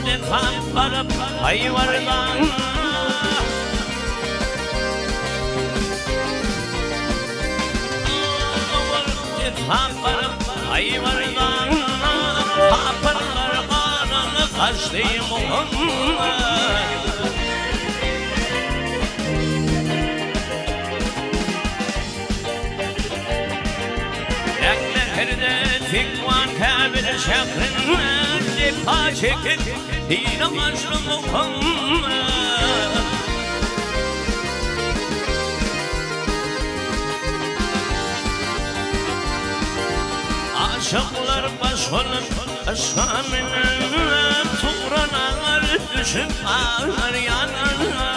defa baryp haýwardan. Owal defa baryp haýwardan, Kapyrlar ganyny saçdy Muhammet. Äkmäherde Tekwan Käbede şährinde Jepa çekip dine gaçdy Muhammet. Aşyklar baş bolup yşga münüp Turan agar düşüp agar ýanyna.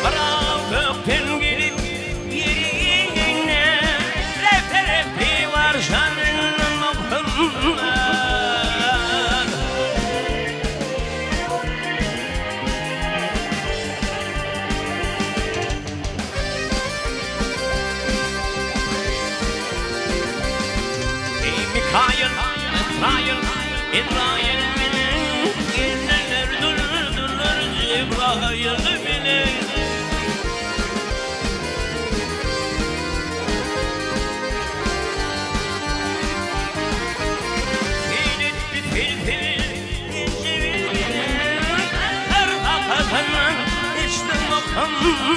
Biraw gökden gelip ýere inende, Rep-repi bar şanyndan Muhammet. Eý Mikaýyl, Ysraýyl, Ezraýyl bilen, Geldiler durdular Jebraýyl bilen. Seýl etdi selsel Genjebil bilen, Her kakasyndan geçdi Muhammet.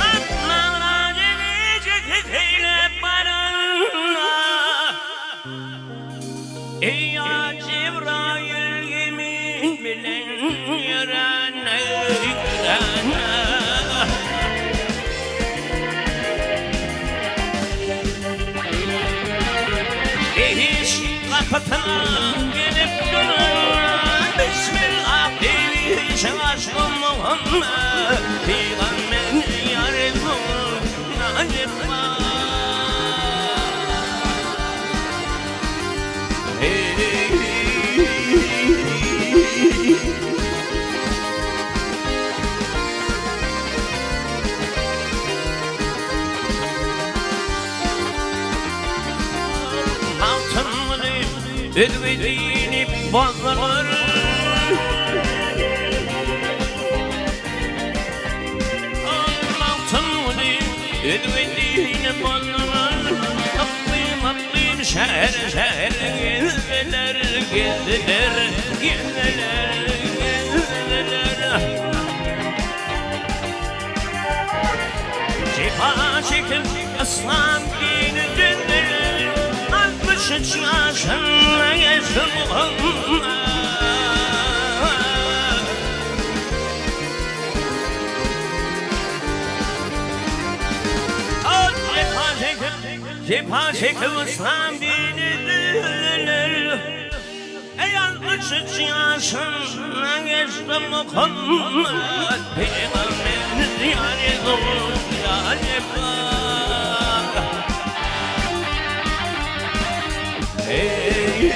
Atmagrajy gijesi seýläp baranda, Eý, ýa Jebraýyl ýemin bilen ýörände, ýörände. Behişt gapysyna gelip duranda, Bismillah diýip işik açdym Muhammet pygamber ýa Resul, ýa Jebbar. Magtymguly özge dini bozdular. Magtymguly özge dini bozdular. Yklym-yklym, şäher-şäher gezdiler, gezdiler, gezdiler, gezdiler. Jepa çekip yslam dini düzdüler, 63 ýaşynda geçdi Muhammet. Jepa çekip, jepa çekip yslam dini düzdüler. Ey 63 ýaşynda geçdi Muhammet pygamber ýa Resul ýa Jebbar. Eý.